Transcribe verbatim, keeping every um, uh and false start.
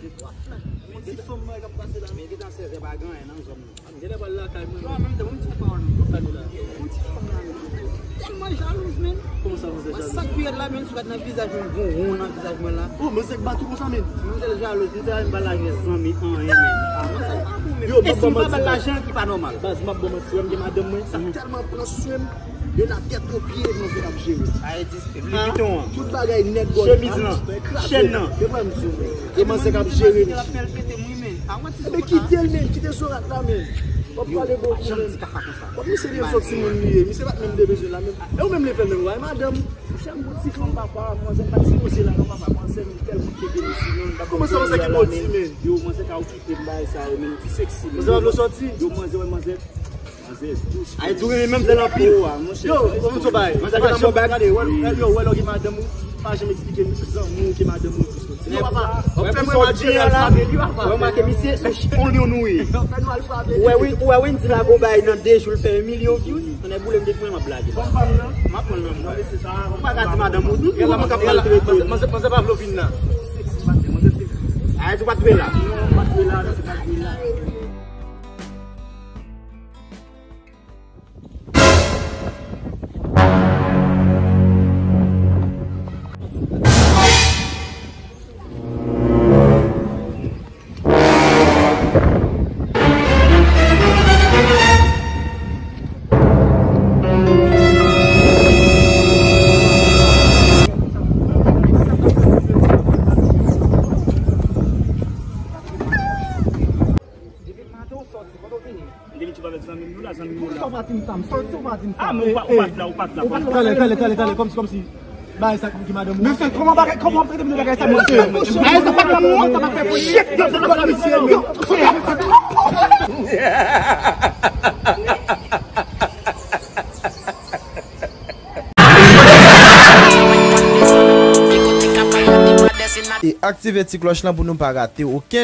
Yon ti fanm mwen k ap pase la. Men gentan sèz è pa gen anyen nan zòn nan. M gentan pral lakay mwen. Yo, an menm tan, yon ti pawòl, yon ti fanm la, men. Tèlman jalouz, men. Kòman sa, manzè jalouz? Sa k pi rèd la, men, sou gad nan vizaj mwen, gon won nan vizaj mwen la. Oh, manzè k bat ou konsa, men. Manzè jalouz, manzè pa menm ba lajan zanmi anyen, men. Ah, manzè pa bon, men. Yo, e si m pa ba l lajan ki pa nòmal? Baz, m ap ba w manti, wè m gen madanm mwen, sa tèlman pran swen m, de la tèt o pye, manzè k ap jere. Louis Vuitton an. Tout bagay nèt, bò. Chemiz lan. Chèn nan. E pa m di w, men. E manzè k ap jere misye. Ebyen, kite l, men. Kite Zorat la, men. W ap pale bokou, men. Bon, misye menm sòti moun li ye. Misye pa t menm de bezwen la, men. E ou menm le fè menm, w a madanm. Monchè, m gon ti fanm, papa. Manzè pa ti koze la, non, papa. Manzè, men, tèlman kenbe misye, non. Kòman sa, manzè ki bò di, men? Yo, manzè ka okipe m, bagay sa yo, men, ti seksi, men. Manzè pa vle sòti? Yo, manzè, wè, manzè. Ay, tou renmen manzè l anpil. Yo, kòman sa bay? Manzè pa janm bay. Gade, wè, yo, wè lè w gen madanm ou, pa janm eksplike zanmi w ke madanm ou dous. Yo, papa, w ap fè mwen mal fè alfabe li, papa. Wè make misye, se onyon nou ye. Fè nou alfabe li. Wè, wi, wè, wi, m di la gon bay nan de jou, l fè yon milyon views. Tonnè boule m depi mwen m ap blage. Fanm pa m nan. M ap pran l nan men. Non, men se sa. Ou pa ka di madanm ou dous, ou pa ka maltrete. Manzè, manzè pa vle w vin la. Ay, ou pa t dwe la. Non, ou pa t dwe la, non, se pa t dwe la. Depi maten ou sòti, kote w te ye? M te vin chita avèk zanmi m, nou la, zanmi m, nou la. Sa w pa di m sa, m sòti, ou pa di m sa. Ah, men ou pa, ou pa t la, ou pa t la. Talè, talè, talè, talè, kòmsi, kòmsi. Bagay sa ki madanm ou. Men fè, kòman bagay, kòman w ap trete m de bagay sa, mesye? Bagay sa pa pou ou, sa pa fè pou li. Shit, yo, yo, yo, yo, yo. E aktive ti klòch lan pou nou pa rate okenn